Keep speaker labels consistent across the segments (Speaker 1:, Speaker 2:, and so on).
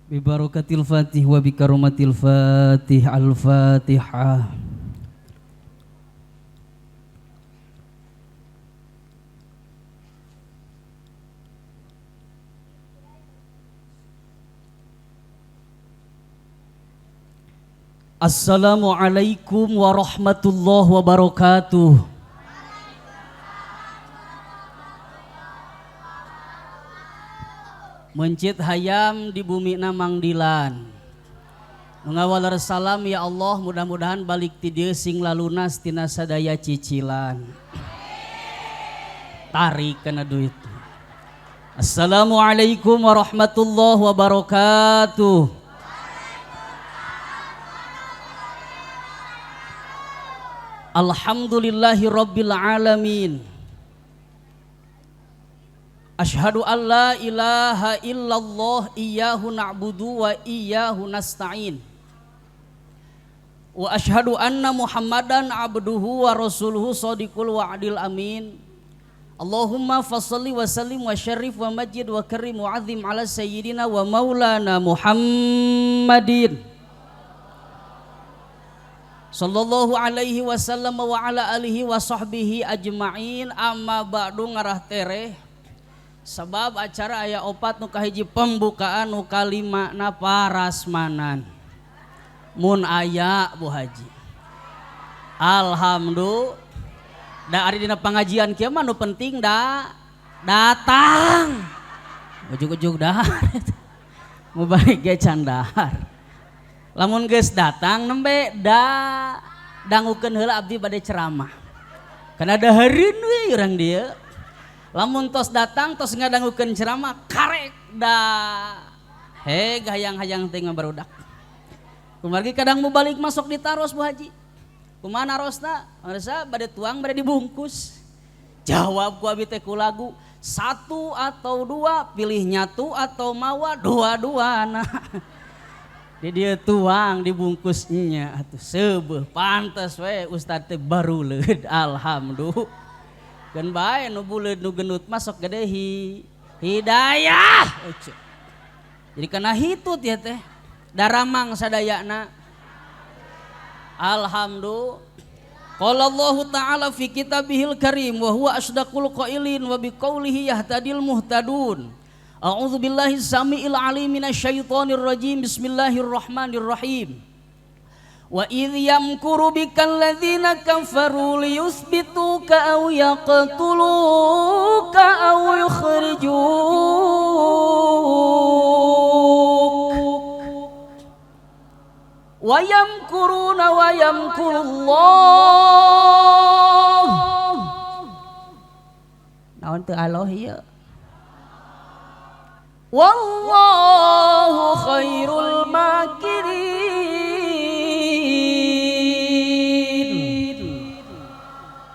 Speaker 1: Bi barakatil Fatih wa bi karomatil Fatih. Al-Fatihah. Assalamualaikum warahmatullahi wabarakatuh. Mencit hayam di bumi na Mangdilan. Mengawalar salam ya Allah, mudah-mudahan balik ti dieu sing lalunas tina sadaya cicilan. Tarik kana duit. Assalamualaikum warahmatullahi wabarakatuh. Alhamdulillahi rabbil alamin. Ashhadu an la ilaha illallah iyyahu na'budu wa iyyahu nasta'in. Wa ashhadu anna Muhammadan abduhu wa rasuluhu shadiqul wa'dil amin. Allahumma fassalli wa sallim wa syarrif wa majid wa karim wa azim ala sayyidina wa maulana Muhammadin sallallahu alaihi wasallam wa ala alihi wa sahbihi ajma'in. Amma ba'du, ngarah tereh sebab acara aya opat, nu kahiji pembukaan, nu kalima na parasmanan mun aya Bu Haji. Alhamdulillah da ari dina pengajian kieu mah nu penting da datang, ujug-ujug dahar mau balik ge can dahar. Lamun geus datang nembe da dangukeun heula, abdi bade ceramah kana dahareun we urang dieu. Lamun tos datang, tos ngadangukeun ceramah, karek da heg hayang-hayang teh barudak. Kumargi kadang mau balik masuk ditaros, Bu Haji, kumaha narosna? Marasa bade tuang, bade dibungkus. Jawab ku abi teh ku lagu, satu atau dua, pilih nyatu atau mawa dua-dua. Nah, di dia tuang dibungkusnya atuh seubeuh pantes we ustad teh baruleud. Alhamdulillah, keun bae nu buleud nu gendut masuk gede hidayah. Uce. Jadi kana hitut ya teh daramang sadayana. Alhamdulillah. Qala Allahu ta'ala fi kitabihil karim wa huwa asdaqul qailin wa biqaulihi yahtadil muhtadun. A'udzu billahi samiil alim minasyaitonir rajim. Bismillahirrahmanirrahim. Wa idh yamkuru bikal ladzina kafaru liyuthbituka aw yaqtuluka aw yukhrijuk. Wa yamkuruna wa yamkurullah. Naon teu Allah ieu? Wallahu khairul makirin.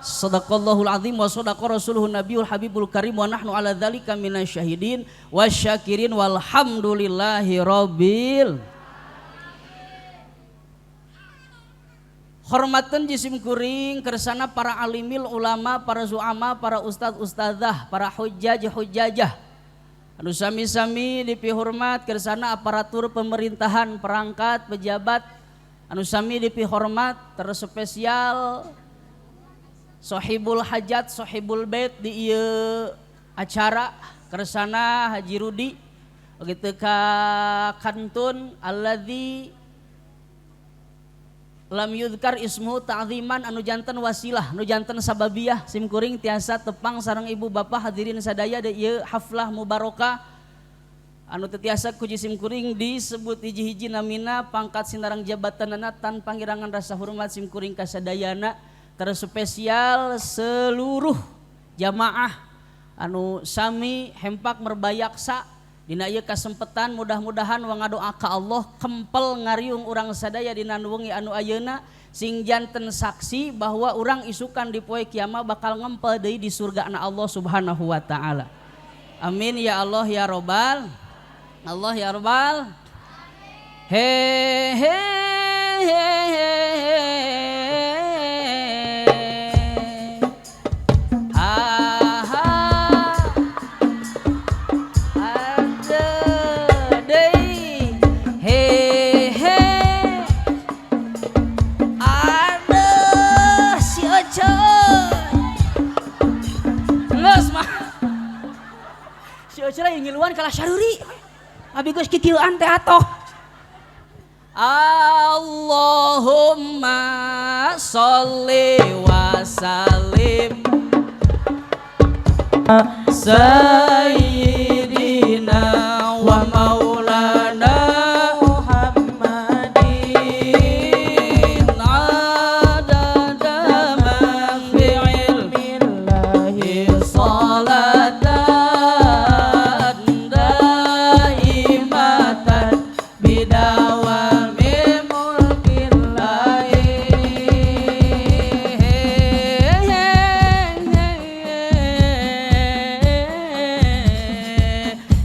Speaker 1: Sadaqallahul azim wa sadaqa rasuluhun nabiyul habibul karim wa nahnu ala dzalika minasyahidin wasyakirin walhamdulillahi rabbil. Hormaten jisim kuring kersana para alimil ulama, para zuama, para ustad ustadzah, para hujjaj hujjajah. Anu sami-sami dipihormat kersana aparatur pemerintahan, perangkat, pejabat. Anu sami dipihormat terspesial sohibul hajat, sohibul bait di ieu acara kersana Haji Rudi. Begitu ka kantun alladzi lam yudkar ismu ta'ziman anu janten wasilah, anu janten sababiyah sim kuring tiasa tepang sareng ibu bapak hadirin sadaya di ieu haflah mubarokah anu teu tiasa ku sim kuring disebut hiji-hiji namina, pangkat sinarang jabatanana, tanpa ngirangan rasa hormat sim kuring ka sadayana, terspesial seluruh jamaah anu sami hempak merbayaksa dina ieu kasempetan. Mudah-mudahan wangadoa ka Allah kempel ngariung urang sadaya dina wengi anu ayeuna, sing janten saksi bahwa urang isukan di poe kiamat bakal ngempel deui di surga na Allah Subhanahu wa taala. Amin ya Allah ya robbal Allah ya robbal. He he he he, ha ha ada deui. Ulah sareuri. Abi geus kikieuan teh atoh. Allahumma sholli wa sallim sayyidina wa maulana Muhammadin adada ma fi ilmillahi salatan daimatan bidawami mulkillahi.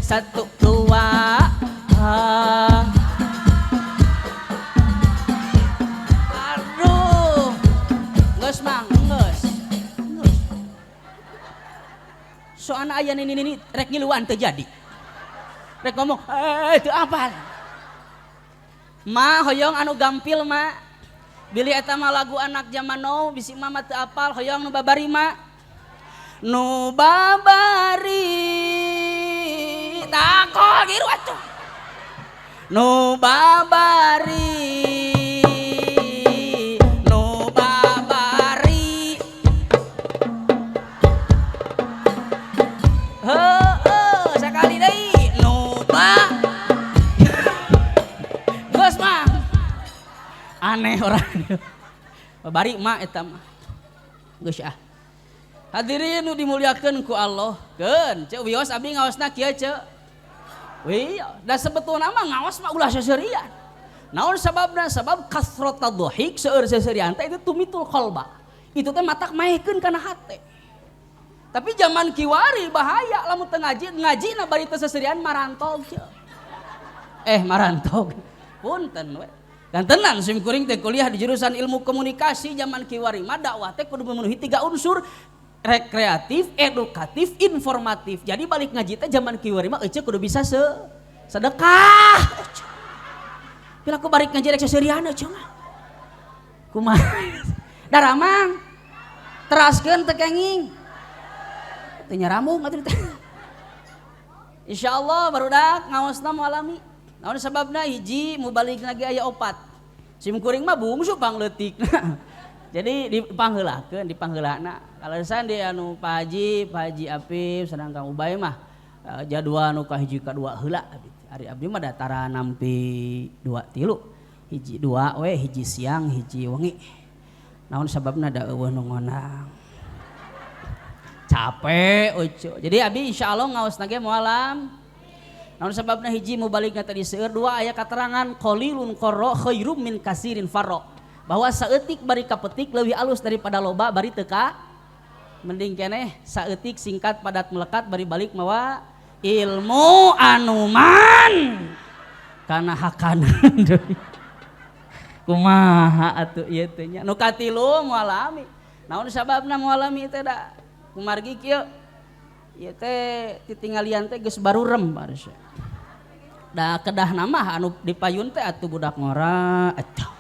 Speaker 1: Satu dua, aduh, geus mang, geus, geus. Soalna aya nini nini rek ngiluan teu jadi, rek ngomong teu apal. Ma hoyong anu gampil ma, bilih eta mah lagu anak zaman now, bisi mama teu apal, hoyong nu babari ma, nu babari takol giru atuh, nu babari, nu babari, heueuh sakali deui nu ba, geus mah aneh orang babari mah eta mah geus ah. Hadirin nu dimuliakeun ku Allah, keun ceu wios abdi ngaosna kieu ceu. Wih, da sebetulna mah ngaos mah ulah seserian. Naon sababna? Sabab kasrat dhahik seueur seserian teh itu tumitul qalba. Itu teh matak maehkeun kana hate. Tapi zaman kiwari bahaya lamun teu ngaji, ngajina bari teu seserian marantog ceu. Marantog. Punten we. Dan tenan sim kuring teh kuliah di jurusan ilmu komunikasi zaman kiwari mah dakwah teh kudu memenuhi 3 unsur. Rekreatif, edukatif, informatif. Jadi balik ngaji teh zaman kiwari mah ece kudu bisa sedekah. Bila aku balik ngaji rek seserian ece mah. Kumaha? Daramang. Teraskeun teu kenging. Teu nyarambung atuh teh. Insyaallah barudak ngaosna moal lami. Naon sababna hiji mubalig lagi aya 4. Sim kuring mah bungsu pangleutikna. Jadi dipangheulakeun, dipangheulana. Kaleresan di anu Pak Haji Apif sareng Kang Ubay mah jadwal nu kahiji kadua heula abdi. Ari abdi mah datara nampi 2 3. Hiji 2 we, hiji siang, hiji wengi. Naon sababna da eueuh nu ngonang. Capek ucu. Jadi abdi insyaallah ngaosna ge moal lam. Naon sababna hiji mubaligna tadi seueur, 2 aya katerangan qalilun qarra khairum min kasirin farra. Bahwa saeutik bari kapetik leuwih alus daripada loba bari teu ka. Mending keneh saeutik singkat padat melekat bari balik mawa ilmu anuman kana hakana deui. Kumaha atuh ieu teh nya. Nu katilu moal lami. Naon sababna moal lami teh da kumargi kieu ieu teh titinggalian teh geus barurem bareusa. Da kedahna mah anu dipayun teh atuh budak ngora atuh.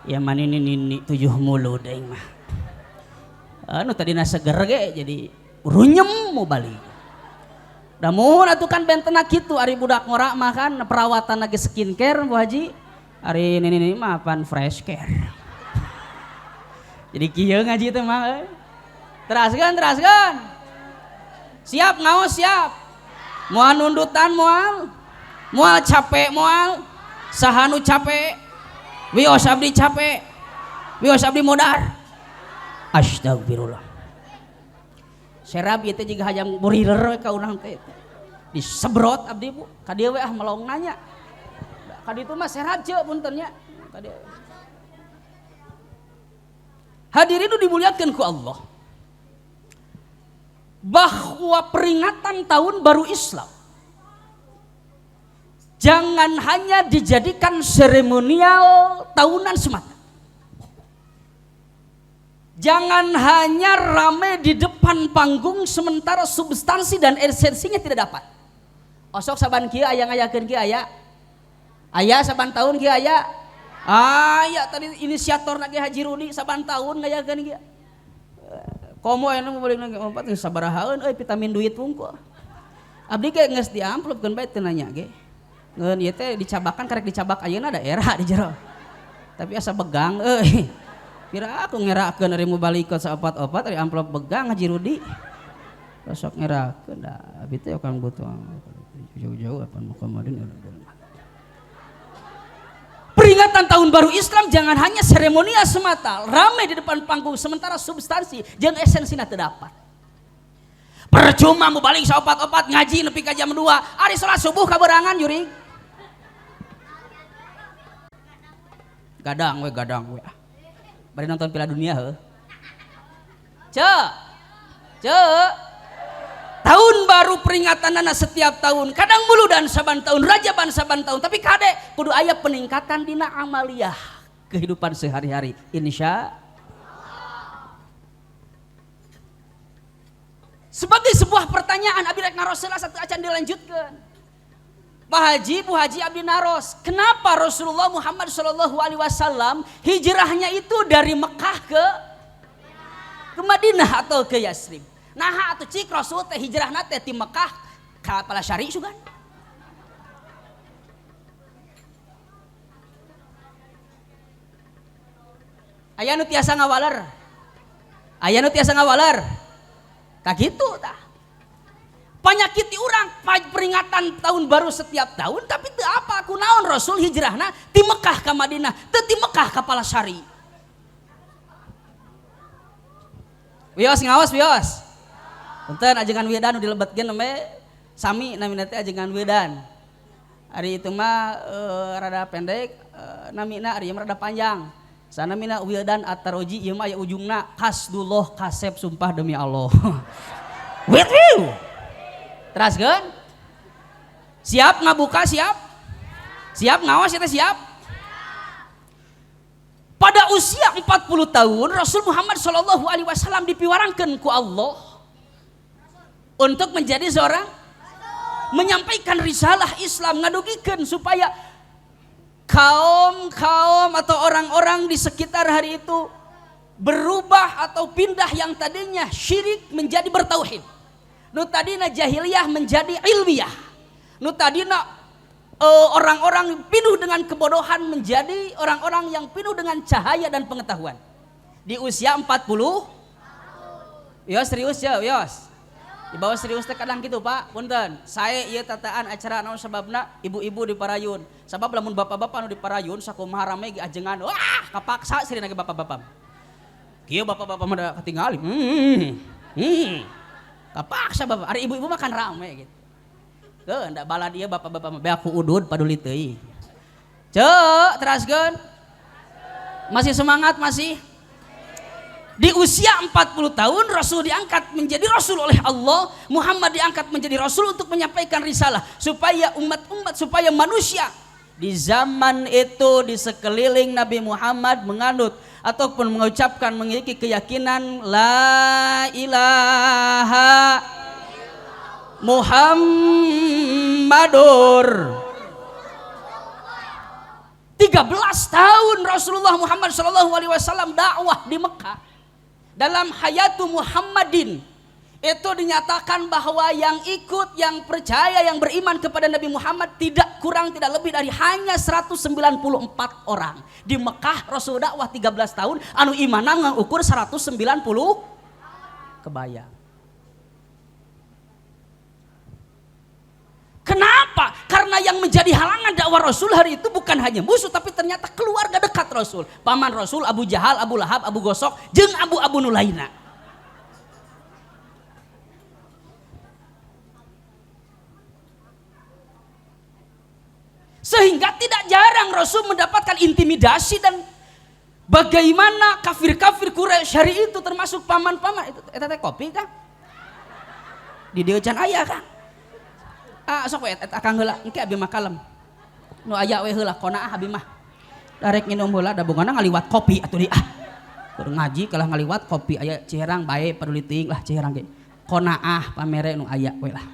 Speaker 1: Ya manini nini 7 mulu deui mah. Anu tadina seger ge jadi runyem mau balik. Da mun atuh kan bentena kitu ari budak ngora mah kan perawatan lagi skincare Bu Haji. Ari nini nini mah pan fresh care. Jadi kieu ngaji teh mah euy. Teraskeun, teraskeun. Siap ngaos siap. Moal nundutan moal. Moal capek moal. Saha nu capek? Wios abdi capek. Wios abdi modar. Astagfirullah. Serab ieu teh jiga hayang buriler we ka urang teh. Disebrot abdi Bu. Ka dieu we ah melong nanya. Ka ditu mah serab ceu punten nya. Ka dieu. Hadirin nu dimuliakeun ku Allah. Bahwa peringatan tahun baru Islam jangan hanya dijadikan seremonial tahunan semata. Jangan hanya rame di depan panggung sementara substansi dan esensinya tidak dapat. Osok saban kieu aya ngayakeun kieu aya. Aya saban tahun kieu aya. Aya tadi inisiator lagi Haji Rudi saban tahun ngayakeun kieu. Komo anu balik lagi empat sabarahaeun euy vitamin duit wungkul. Abdi ge geus di amplop keun bae teu nanya ge. Ngeun ieu teh dicabakan karek dicabak ayeuna da era di jero. Tapi asa begang euy. Kira aku ngerakeun ari mubaligh saopat-opat ari amplop begang Haji Rudi. Sok ngerakeun da abi teh akan butuh jauh-jauh apa Muhammadin. Peringatan tahun baru Islam jangan hanya seremonial semata, ramai di depan panggung sementara substansi jeung esensina teu dapat. Percuma mubaligh saopat-opat ngaji nepi ka jam 2, ari salat subuh kaberangan jurig. Gadang we ah. Bari nonton Piala Dunia heuh. Ceu. Ceu. Tahun baru peringatanana setiap tahun, kadang muludan saban tahun, rajaban saban tahun, tapi kade kudu aya peningkatan dina amaliyah kehidupan sehari-hari. Insya sebagai sebuah pertanyaan abdi rek naros heula satu acan dilanjutkeun. Pak Haji, Bu Haji abdi naros, kenapa Rasulullah Muhammad Shallallahu Alaihi Wasallam hijrahnya itu dari Mekah ke Madinah atau ke Yasrib? Nah atuh cik Rasul teh hijrahna teh ti Mekah ka Palasari sugan. Aya nu tiasa ngawaler. Aya nu tiasa ngawaler. Ka kitu tah. Panyakit di urang peringatan tahun baru setiap tahun tapi teu apa kunaon Rasul hijrahna ti Mekah ka Madinah, teu ti Mekah ka Palasari. Wios ngaos wios. Punten ajengan wildan nu dilebetkeun namanya sami namina teh ajengan wildan. Ari itu mah rada pendek, namina ari mah rada panjang. Sanamina wildan at-taroji ieu mah aya ujungna kasdullah kasep sumpah demi Allah. With you. Teraskeun? Siap ngabuka siap? Siap ngaos eta siap? Pada usia 40 tahun Rasul Muhammad Shallallahu Alaihi Wasallam dipiwarangkeun ku Allah untuk menjadi seorang menyampaikan risalah Islam, ngadugikeun supaya kaum-kaum atau orang-orang di sekitar hari itu berubah atau pindah yang tadinya syirik menjadi bertauhid. Nu tadina jahiliyah menjadi ilmiah. Nu tadina orang-orang penuh dengan kebodohan menjadi orang-orang yang penuh dengan cahaya dan pengetahuan. Di usia 40. Yos serius ya, yos. Di bawah serius teh kadang gitu Pak, punten. Sae ieu tataan acara naon sababna ibu-ibu di parayun. Sabab lamun bapak-bapak nu di parayun sakumaha rame ge ajengan, wah kapaksa sirina ge bapak-bapak. Kieu bapak-bapak mah da katingali. Kapaksa bapak, ari ibu-ibu mah kan rame gitu. Keun da balad ieu bapak-bapak mah beak ku udud paduli teuing. Ceu, teraskeun. Masih semangat masih? Di usia 40 tahun Rasul diangkat menjadi Rasul oleh Allah. Muhammad diangkat menjadi Rasul untuk menyampaikan risalah supaya umat-umat, supaya manusia di zaman itu di sekeliling Nabi Muhammad menganut ataupun mengucapkan memiliki keyakinan la ilaha Muhammadur. 13 tahun Rasulullah Muhammad Shallallahu Alaihi Wasallam dakwah di Mekah. Dalam hayatu Muhammadin itu dinyatakan bahwa yang ikut, yang percaya, yang beriman kepada Nabi Muhammad tidak kurang tidak lebih dari hanya 194 orang. Di Mekah Rasul dakwah 13 tahun anu imana ngukur 190 kebayang. Kenapa? Karena yang menjadi halangan dakwah Rasul hari itu bukan hanya musuh, tapi ternyata keluarga dekat Rasul. Paman Rasul, Abu Jahal, Abu Lahab, Abu Gosok, jeung Abu-Abu Nulaina. Sehingga tidak jarang Rasul mendapatkan intimidasi dan bagaimana kafir-kafir Quraisy hari itu termasuk paman-paman itu eta teh kopi kah? Di dieu can aya kah? Ah sok we eta akang heula engke abi mah kalem. Nu aya we heula konaah abi mah. Darek nginum heula da bungana ngaliwat kopi atuh di ah. Keur ngaji kalah ngaliwat kopi aya Ciherang bae paduli teuing lah Ciherang ge. Konaah pamere nu aya we lah.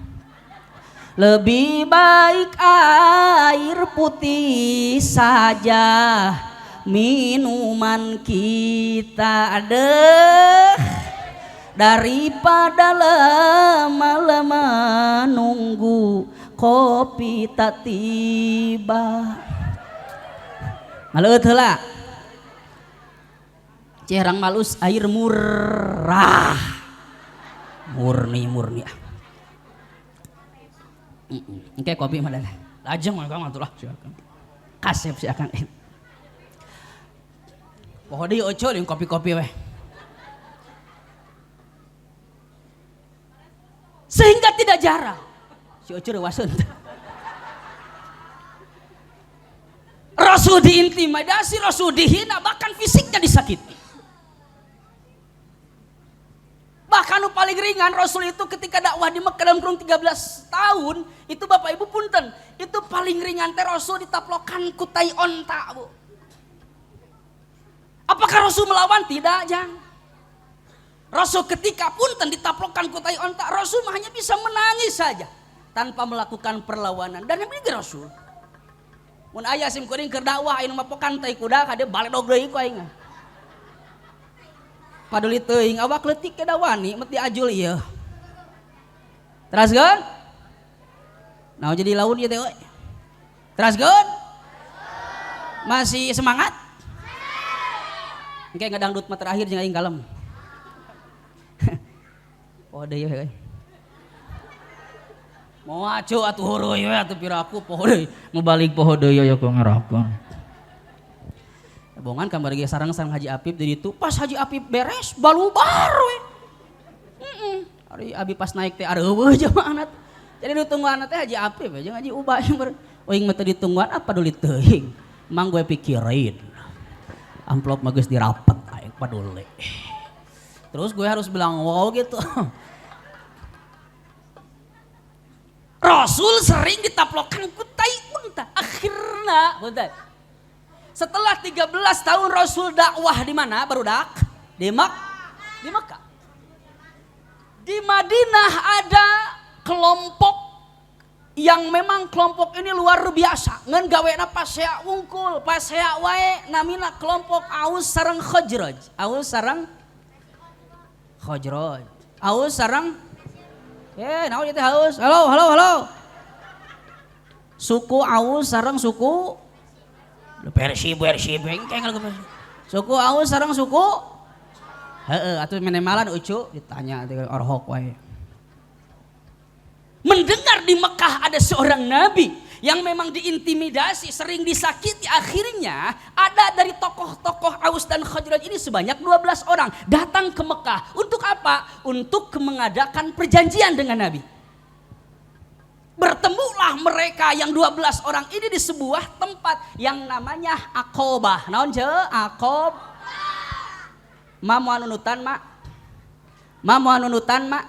Speaker 1: Lebih baik air putih saja minuman kita deh Daripada lama-lama nunggu kopi tak tiba. Ngaleueut heula. Ciherang Malus air murah. Murni-murni ah. Engke kopi mah dah. Lajeng mah kang atuh lah si akang. Kasep si akang. Poho deui oco jeung kopi-kopi weh. Sehingga tidak jarang si oco reuaseun. Rasul diintimidasi, Rasul dihina, bahkan fisiknya disakiti. Bahkan nu paling ringan Rasul itu ketika dakwah di Mekah dalam kurun 13 tahun, itu Bapak Ibu punten, itu paling ringan teh Rasul ditaplokan ku tai onta, Bu. Apakah Rasul melawan? Tidak, Jang. Rasul ketika punten ditaplokan ku tai onta, Rasul hanya bisa menangis saja tanpa melakukan perlawanan. Dan yang ini Rasul. Mun aya sim kuring keur dakwah aya nu mapokan tai kuda kade baledog deui ku aing. Paduli teuing awak leutik ke dawani meti ajul ieu. Teraskeun? Naon jadi laun ieu teh euy? Teraskeun? Masih semangat? Engke ngadangdut mah terakhir jeung aing kalem. Poho deui euy. Moal acu atuh heureui we atuh piraku poho deui. Mau balik poho deui aya ku ngerakeun. Bongan kamari ge sareng-sareng Haji Apip di ditu, pas Haji Apip beres balubar we. Ari abi pas naik teh areuweuh jamaahna. Jadi ditungguan teh Haji Apip jeung Haji Ubay euing mah teu ditungguan apa paduli teuing. Mang gue pikirin. Amplop mah geus dirapet aing paduli. Terus gue harus bilang wow gitu. Rasul sering ditaplokan ku tai unta. Akhirna punten. Setelah 13 tahun Rasul dakwah di mana barudak? Di Mekah. Di Madinah ada kelompok yang memang kelompok ini luar biasa. Ngan gawena pasea wungkul, pasea wae namina kelompok Aus sareng Khazraj. Aus sareng Khazraj. Aus sareng naon ieu teh Aus? Halo, halo, halo. Suku Aus sareng suku Persib, Persib, engkeng lagu Persib. Suku Aus sareng suku heeh atuh menemalan ucu ditanya teh orhok wae. Mendengar di Mekah ada seorang nabi yang memang diintimidasi, sering disakiti, akhirnya ada dari tokoh-tokoh Aus dan Khazraj ini sebanyak 12 orang datang ke Mekah. Untuk apa? Untuk mengadakan perjanjian dengan nabi. Bertemulah mereka yang 12 orang ini di sebuah tempat yang namanya Aqobah. Naon je? Aqob. Ma moal nunutan, Ma. Ma moal nunutan, Ma.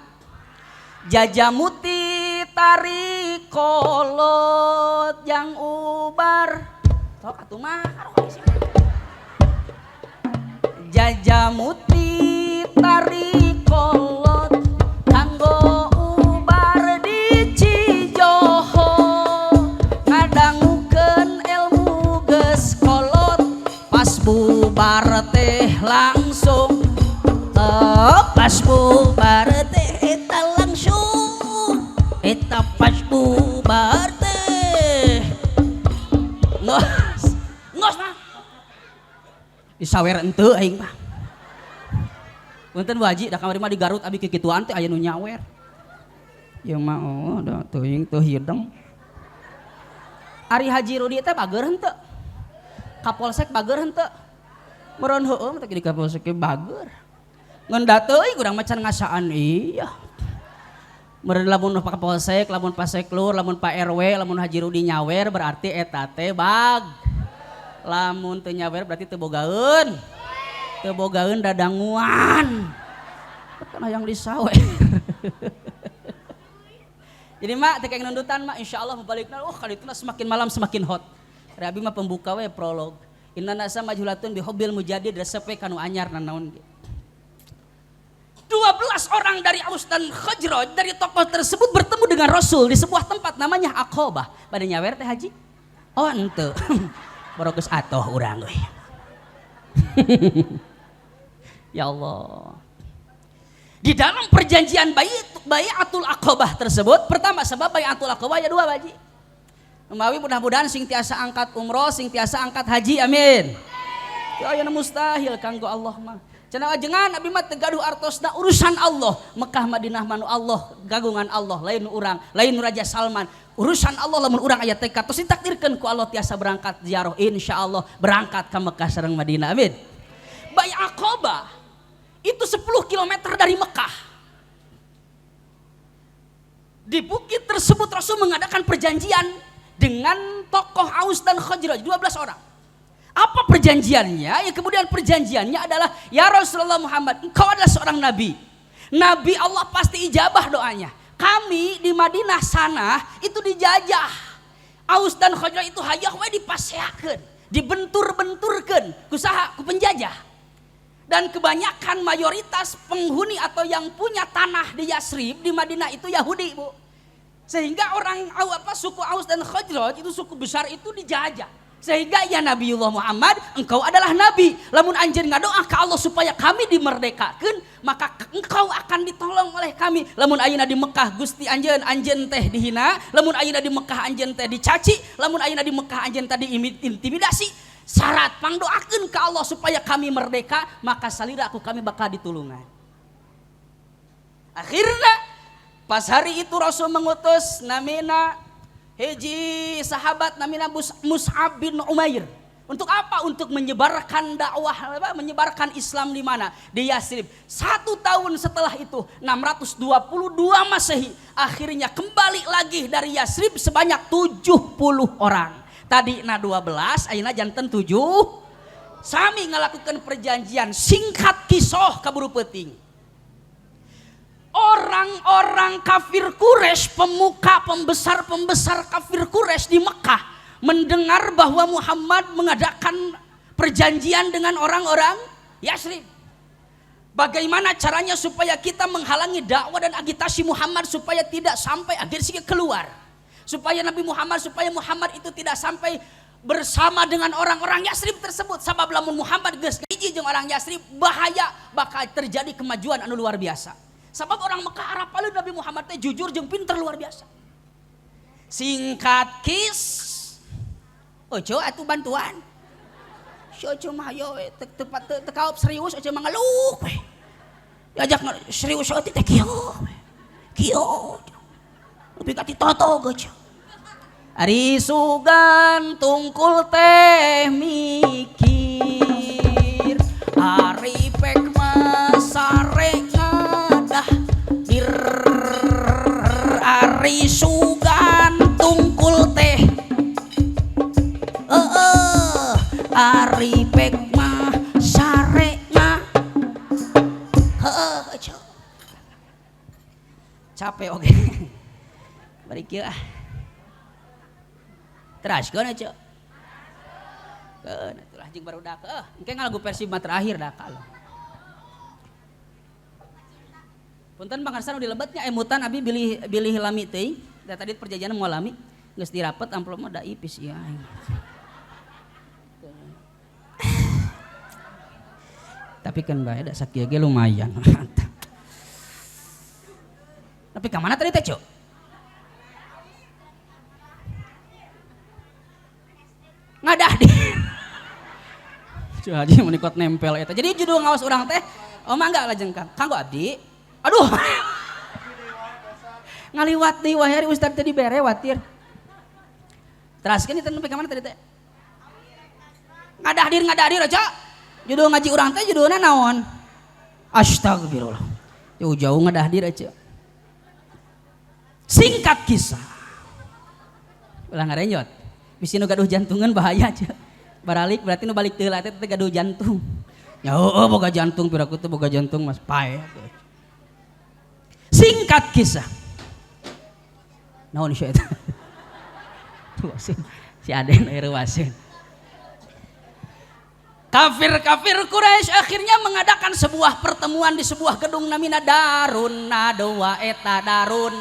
Speaker 1: Jajamuti tarik kolot yang ubar. Sok atuh mah. Jajamuti tarik kolot kanggo ubar di Cijoho. Ngadangukeun ilmu geus kolot pas bubar teh langsung. Oh, pas bubar teh eta langsung. Eta pas bubar teh. Ngos. Ngos mah. Disawer henteu aing mah. Punten Bu Haji, da kamari mah di Garut abi kikituan teh aya nu nyawer. Ieu mah oh da teuing teu hideng. Ari Haji Rudi teh bager henteu. Kapolsek bager henteu. Meureun heueuh teh di Kapolsek ge bager. Ngan da teuing urang mah can ngasaan iya. Meureun lamun Pak Kapolsek, lamun Pak Seklur, lamun Pak RW, lamun Haji Rudi nyawer berarti eta teh bag. Lamun teu nyawer berarti teu bogaeun. Teu bogaeun dadanguan. Kan hayang disawer. Jadi mak teh kayak nundutan mak insyaallah mubalikna kali itu semakin malam semakin hot. Rabi mah pembuka we prolog. Inna nasa majhulatun bihubbil mujadid resep we kanu anyar nanaon ge. 12 orang dari Aus dan Khazraj dari tokoh tersebut bertemu dengan Rasul di sebuah tempat namanya Aqabah. Pada nyawer teh haji? Oh ente. Barogeus atoh urang euy. Ya Allah. Di dalam perjanjian Baiatul Aqabah tersebut, pertama sebab Baiatul Aqabah ya dua baji. Mawi mudah-mudahan sing tiasa angkat umroh, sing tiasa angkat haji, amin. Ya aya mustahil kanggo Allah mah. Cenah ajengan abi mah teu gaduh artosna, urusan Allah. Mekah Madinah manu Allah, gagungan Allah, lain urang, lain Raja Salman. Urusan Allah lamun urang aya tekad terus ditakdirkeun ku Allah tiasa berangkat ziarah, insyaallah berangkat ke Mekah sareng Madinah. Amin. Bai'ah Aqabah itu 10 km dari Mekah. Di bukit tersebut Rasul mengadakan perjanjian dengan tokoh Aus dan Khazraj, 12 orang. Apa perjanjiannya? Ya kemudian perjanjiannya adalah, ya Rasulullah Muhammad, engkau adalah seorang nabi. Nabi Allah pasti ijabah doanya. Kami di Madinah sana itu dijajah. Aus dan Khazraj itu hayah we dipaseakeun, dibentur-benturkeun ku saha? Ku penjajah. Dan kebanyakan mayoritas penghuni atau yang punya tanah di Yasrib di Madinah itu Yahudi, Bu. Sehingga orang apa suku Aus dan Khazraj itu suku besar itu dijajah. Sehingga ya Nabiullah Muhammad, engkau adalah nabi. Lamun anjeun ngadoa ke Allah supaya kami dimerdekakan, maka engkau akan ditolong oleh kami. Lamun ayeuna di Mekah Gusti anjeun, anjeun teh dihina, lamun ayeuna di Mekah anjeun teh dicaci, lamun ayeuna di Mekah anjeun tadi diintimidasi. Syarat pangdoakeun ke Allah supaya kami merdeka, maka salira aku kami bakal ditulungan. Akhirnya pas hari itu Rasul mengutus namina hiji sahabat namina Mus'ab bin Umair. Untuk apa? Untuk menyebarkan dakwah, apa? Menyebarkan Islam di mana? Di Yasrib. Satu tahun setelah itu, 622 Masehi, akhirnya kembali lagi dari Yasrib sebanyak 70 orang. Tadi na 12, ayeuna janten 7. Sami ngalakukan perjanjian, singkat kisah kaburu peuting. Orang-orang kafir Quraisy, pemuka pembesar-pembesar kafir Quraisy di Mekah mendengar bahwa Muhammad mengadakan perjanjian dengan orang-orang Yasrib. Bagaimana caranya supaya kita menghalangi dakwah dan agitasi Muhammad supaya tidak sampai akhirnya keluar. Supaya Nabi Muhammad, supaya Muhammad itu tidak sampai bersama dengan orang-orang Yasrib tersebut. Sabab lamun Muhammad geus hiji jeung orang Yasrib, bahaya, bakal terjadi kemajuan anu luar biasa. Sabab orang Mekah arapaleun Nabi Muhammad teh jujur jeung pinter luar biasa. Singkat kis, Ojo atuh bantuan. Si Ojo mah hayo we teu teu teu teu kaop serius, Ojo mah ngeluh we. Diajak serius eutik teh kieu we. Kieu. Lebih ka toto geus. Ari sugan tungkul teh mikir, ari pek mah sare ngadah dir, ari sugan tungkul teh heeh, ari pek mah sare heeh. Capek oge bari kieu ah. Teraskeun aja. Keun atulah jeung barudak. Engke ngalagu versi mah terakhir dah kalau. Punten pangarsa nu dilebetnya emutan abi bilih bilih lami teuing. Da tadi perjanjian mau lami geus dirapet amplop mah da ipis ieu aing. Tapi kan bae da sakieu ge lumayan. Tapi ka mana tadi teh, Cuk? Ngadah di Cuy haji menikot nempel eta. Jadi judul ngawas urang teh, oh mangga lajeng Kang. Kanggo abdi. Aduh. Ngaliwat deui wae hari ustad teh dibere watir. Teraskeun itu nepi ka mana tadi teh? Ngadah dir aja. Judul ngaji urang teh judulna naon? Astagfirullah. Jauh-jauh ngadah dir aja. Singkat kisah. Ulah ngarenyot. Bisi nu gaduh jantungan bahaya aja. Baralik berarti nu balik teu teh teh gaduh jantung. Ya oh, boga jantung piraku teh boga jantung mas pae. Singkat kisah. Naon ieu eta? Wasin. Si Aden wasin. Kafir-kafir Quraisy akhirnya mengadakan sebuah pertemuan di sebuah gedung namina Darun Nadwa eta Darun.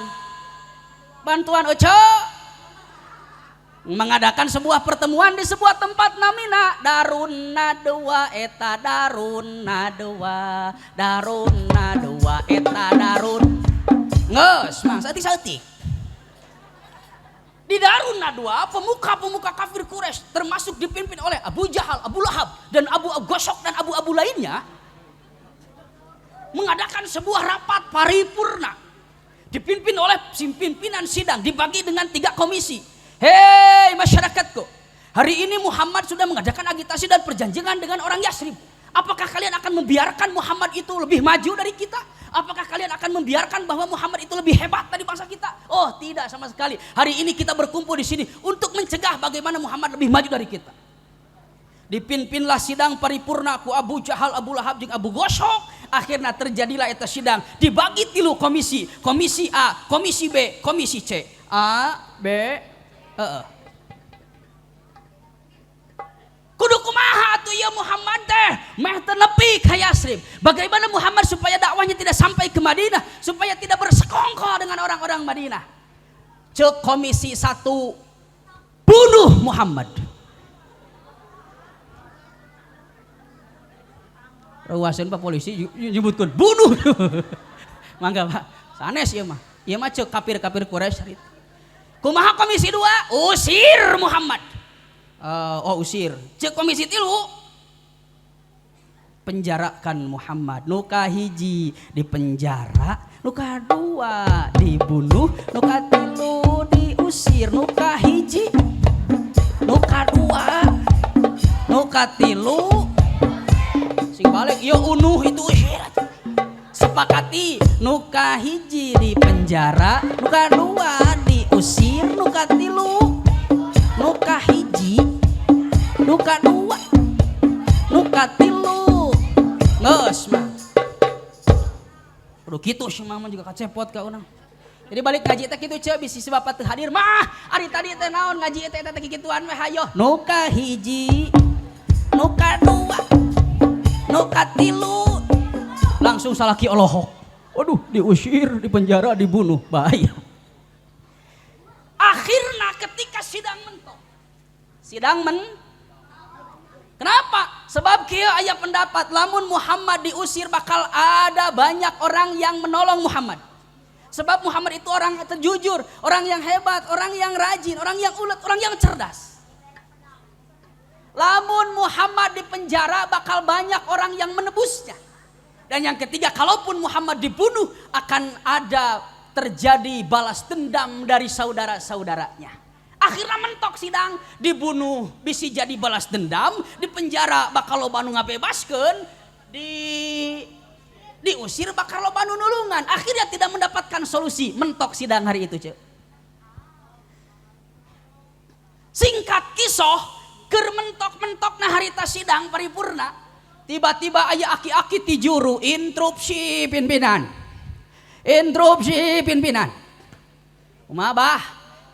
Speaker 1: Bantuan Oco. Mengadakan sebuah pertemuan di sebuah tempat namina Darun Nadwa eta Darun Nadwa, Darun Nadwa eta Darun. Geus mang saeutik-saeutik. Di Darun Nadwa pemuka-pemuka kafir Quraisy termasuk dipimpin oleh Abu Jahal, Abu Lahab dan Abu Gosok dan abu-abu lainnya mengadakan sebuah rapat paripurna dipimpin oleh pimpinan sidang, dibagi dengan 3 komisi. Hei masyarakatku, hari ini Muhammad sudah mengadakan agitasi dan perjanjian dengan orang Yasrib. Apakah kalian akan membiarkan Muhammad itu lebih maju dari kita? Apakah kalian akan membiarkan bahwa Muhammad itu lebih hebat dari bangsa kita? Oh tidak sama sekali. Hari ini kita berkumpul di sini untuk mencegah bagaimana Muhammad lebih maju dari kita. Dipimpinlah sidang paripurna ku Abu Jahal, Abu Lahab jeung Abu Gosok. Akhirnya terjadilah eta sidang. Dibagi 3 komisi, komisi A, komisi B, komisi C. A, B, heeh. Kudu kumaha atuh ieu Muhammad teh? Meh teu nepi ka Yasrib. Bagaimana Muhammad supaya dakwahnya tidak sampai ke Madinah, supaya tidak bersekongkol dengan orang-orang Madinah? Cek komisi 1, bunuh Muhammad. Ruaseun Pak polisi nyebutkeun bunuh. Mangga Pak, sanes ieu mah. Ieu mah cek kafir-kafir Quraisy harita. Kumaha komisi 2? Usir Muhammad. Oh usir. Cek komisi 3, penjarakan Muhammad. Nu kahiji dipenjara, nu kadua dibunuh, nu katilu diusir, nu kahiji, nu kadua, nu katilu sing balik ieu unuh itu usir. Sepakati nu kahiji dipenjara, nu kadua diusir, nu katilu, nu kahiji, nu kadua, nu katilu. Geus mah. Kudu kitu sih mah juga kacepot ka urang. Jadi balik ngaji teh kitu ceu bisi si bapak teu hadir mah. Ari tadi teh naon ngaji teh eta teh kikituan we hayoh. Nu kahiji, nu kadua, nu katilu. Langsung salaki olohok. Waduh, diusir, dipenjara, dibunuh, bahaya. Akhirnya ketika sidang mentok. Sidang men. Kenapa? Sebab kieu aya pendapat lamun Muhammad diusir bakal ada banyak orang yang menolong Muhammad. Sebab Muhammad itu orang terjujur, orang yang hebat, orang yang rajin, orang yang ulet, orang yang cerdas. Lamun Muhammad dipenjara bakal banyak orang yang menebusnya. Dan yang ketiga, kalaupun Muhammad dibunuh akan ada terjadi balas dendam dari saudara-saudaranya. Akhirnya mentok sidang, dibunuh bisi jadi balas dendam, dipenjara bakal loba nu ngabebaskeun, diusir bakal loba nu nulungan. Akhirnya tidak mendapatkan solusi, mentok sidang hari itu, Cek. Singkat kisah, keur mentok-mentok na harita sidang paripurna, tiba-tiba aya aki-aki ti juru interupsi pimpinan. Interupsi pimpinan. Kumaha bah?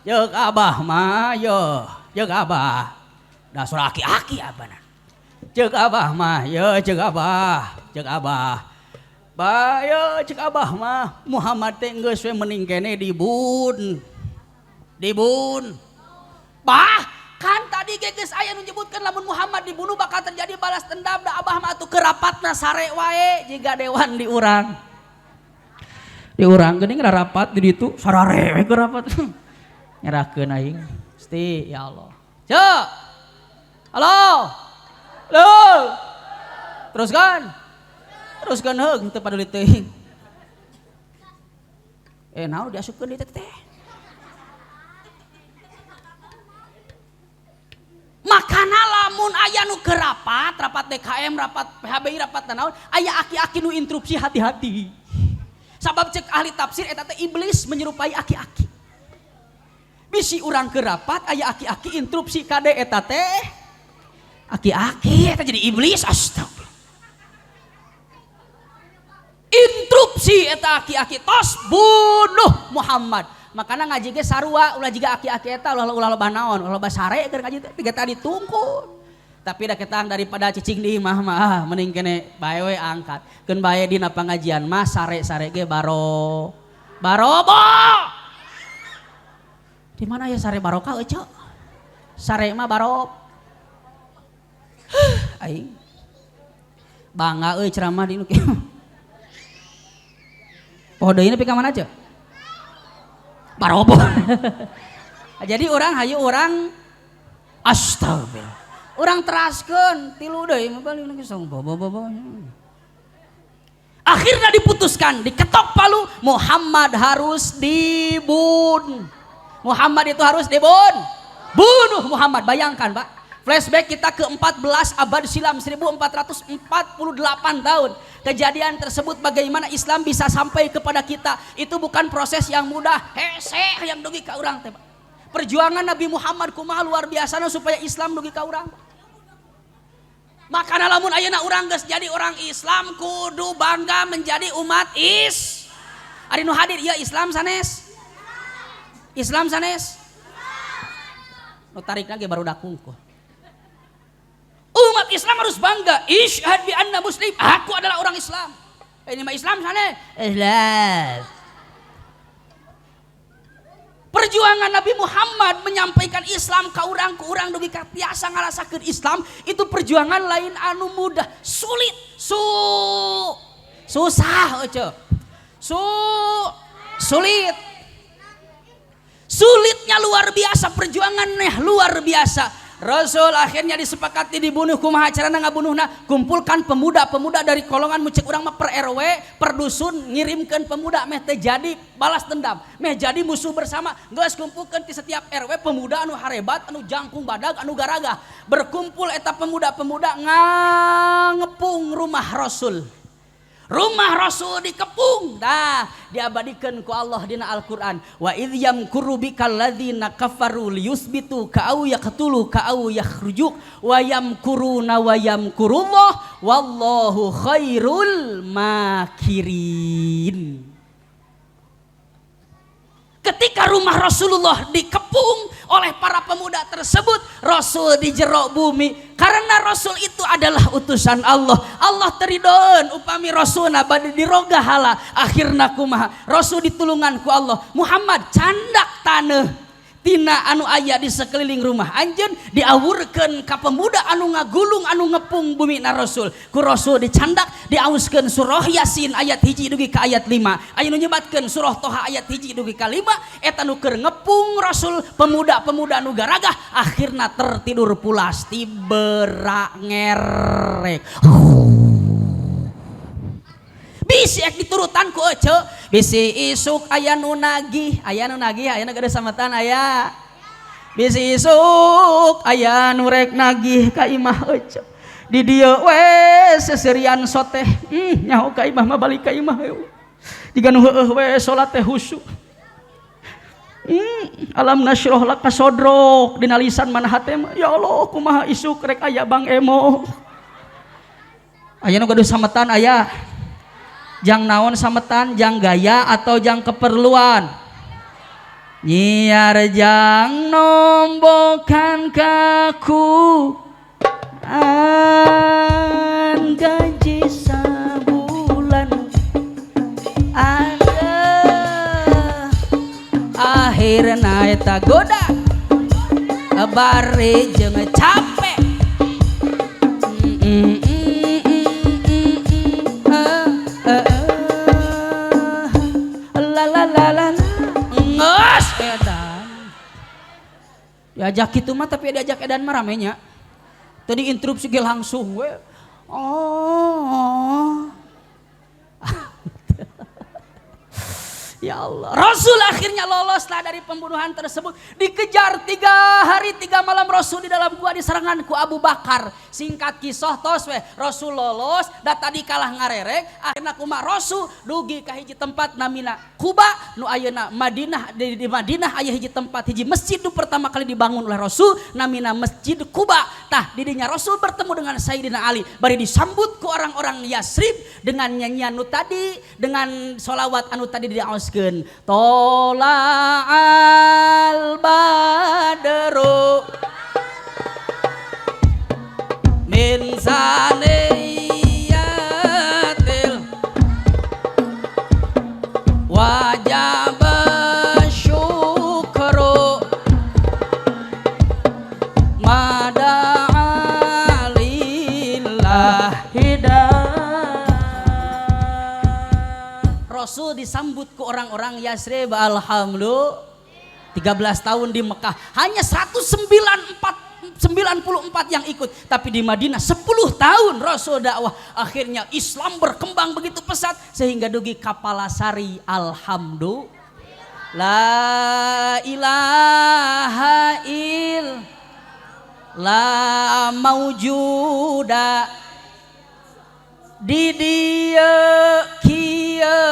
Speaker 1: Jeung abah mah yo, jeung abah. Da suara aki-aki abana. Jeung abah mah yo, jeung abah, jeung abah. Ba yo jeung abah mah Muhammad teh geus we mending kene dibun. Dibun. Bah, kan tadi ge geus aya nu nyebutkeun lamun Muhammad dibunuh bakal terjadi balas dendam, da abah mah atuh kerapatna sare wae jiga dewan di urang. Di urang geuning rapat di ditu sarare we kerapat. Nyerahkeun aing. Gusti ya Allah. Cek. Halo. Halo. Teruskan. Teruskan heung teu paduli teuing. Naon diasupkeun di teh? Makana lamun aya nu keur rapat, rapat DKM, rapat PHBI, rapat naon, aya aki-aki nu interupsi hati-hati. Sabab cek ahli tafsir eta teh iblis menyerupai aki-aki. Bisi urang keur rapat aya aki-aki interupsi kade eta teh aki-aki eta jadi iblis, astagfirullah. Interupsi eta aki-aki tos bunuh Muhammad. Makana ngaji ge sarua ulah jiga aki-aki eta ulah ulah loba naon, ulah loba sare keur ngaji teh tiga tadi tungku. Tapi da ketang daripada cicing di imah mah mending kene bae we angkat. Keun bae dina pangajian mah sare-sare ge baro barobo. Di mana ya sare barokah euceu? Sare mah barop. Aing bangga euy ceramah di nu kieu. Poho deui nepi ka mana aja? Barobo. Jadi orang hayu orang astagfirullah. Urang teraskeun tilu deui mah balik nu song bo bo bo. Akhirnya diputuskan, diketok palu, Muhammad harus dibunuh. Muhammad itu harus dibunuh. Bunuh Muhammad, bayangkan Pak. Flashback kita ke 14 abad silam, 1448 tahun. Kejadian tersebut bagaimana Islam bisa sampai kepada kita. Itu bukan proses yang mudah. Hese yang dugi ka urang teh. Perjuangan Nabi Muhammad kumaha luar biasa supaya Islam dugi ka urang. Makana lamun ayeuna urang geus jadi orang Islam kudu bangga menjadi umat is. Ari nu hadir ieu Islam sanes? Islam sanes? Nu tarik lagi baru dakung kok. Umat Islam harus bangga. Isyhad bi anna muslim. Aku adalah orang Islam. Ini mah Islam sana. Islam. Perjuangan Nabi Muhammad menyampaikan Islam ke orang dugi ka tiasa ngarasakeun Islam itu perjuangan lain anu mudah, sulit, susah euceu. Sulit. Sulitnya luar biasa, perjuangannya luar biasa. Rasul akhirnya disepakati dibunuh. Kumaha carana ngabunuhna? Kumpulkan pemuda-pemuda dari kolongan mu cek urang mah per RW, per dusun ngirimkeun pemuda meh teh jadi balas dendam, meh jadi musuh bersama. Geus kumpulkeun di setiap RW pemuda anu harebat, anu jangkung badag, anu garagah. Berkumpul eta pemuda-pemuda ngangepung rumah Rasul. Rumah Rasul dikepung, dah diabadikan ku Allah dina Al-Qur'an. Wa idz yamkuru bikal ladzina kafaru liyusbitu ka au yaqtulu ka au yakhrujuk wa yamkuruna wa yamkurullah wallahu khairul makirin. Ketika rumah Rasulullah dikepung oleh para pemuda tersebut, Rasul di jero bumi. Karena Rasul itu adalah utusan Allah. Allah teridoeun upami Rasulna bade diroga hala. Akhirna kumaha? Rasul ditulungan ku Allah. Muhammad candak taneuh tina anu aya di sekeliling rumah anjeun diawurkeun ka pemuda anu ngagulung anu ngepung bumi na Rasul. Ku Rasul dicandak diauskeun surah Yasin ayat 1 dugi ka ayat 5. Aya nu nyebatkeun surah Toha ayat 1 dugi ka 5 eta nu keur ngepung Rasul pemuda-pemuda anu garagah akhirna tertidur pulas tiberak ngerek. Bisi ek diturutan ku ece, bisi isuk aya nu nagih, aya nu nagih, aya nu gede sametan aya. Bisi isuk aya nu rek nagih ka imah ece. Di dieu we seserian soteh, nyaho ka imah mah balik ka imah we. Jiga nu heueuh we salat teh khusyuk. Alam nasyrah laka sodrok dina lisan mana hate mah. Ya Allah kumaha isuk rek aya Bang Emo. Aya nu gaduh sametan aya. Jang naon sametan, jang gaya atau jang keperluan? Nyiar jang nombokan kaku an gaji sabulan ada akhirna eta goda bari jeung capek. La la la la nges edan diajak kitu mah tapi diajak edan mah ramenya tadi interupsi ge langsung we. Oh ya Allah, Rasul akhirnya loloslah dari pembunuhan tersebut. Dikejar 3 hari 3 malam Rasul di dalam gua diserangan ku Abu Bakar. Singkat kisah tos we, Rasul lolos, da tadi kalah ngarerek, akhirnya kumaha Rasul dugi ka hiji tempat namina Kuba, nu ayeuna Madinah, di Madinah aya hiji tempat, hiji masjid nu pertama kali dibangun oleh Rasul namina Masjid Kuba. Tah didinya Rasul bertemu dengan Sayyidina Ali, bari disambut ku orang-orang Yasrib dengan nyanyian nu tadi, dengan solawat anu tadi diaoskeun. Tola'al badru min saniyatil wajib syukru da'a lillah
Speaker 2: hidayah.
Speaker 1: Rasul disambut ke orang-orang Yasrib, alhamdulillah. 13 tahun di Mekah hanya 194 yang ikut, tapi di Madinah 10 tahun Rasul dakwah, akhirnya Islam berkembang begitu pesat sehingga dugi Kapalasari, alhamdulillah. La ilaha il la maujuda di dieu kieu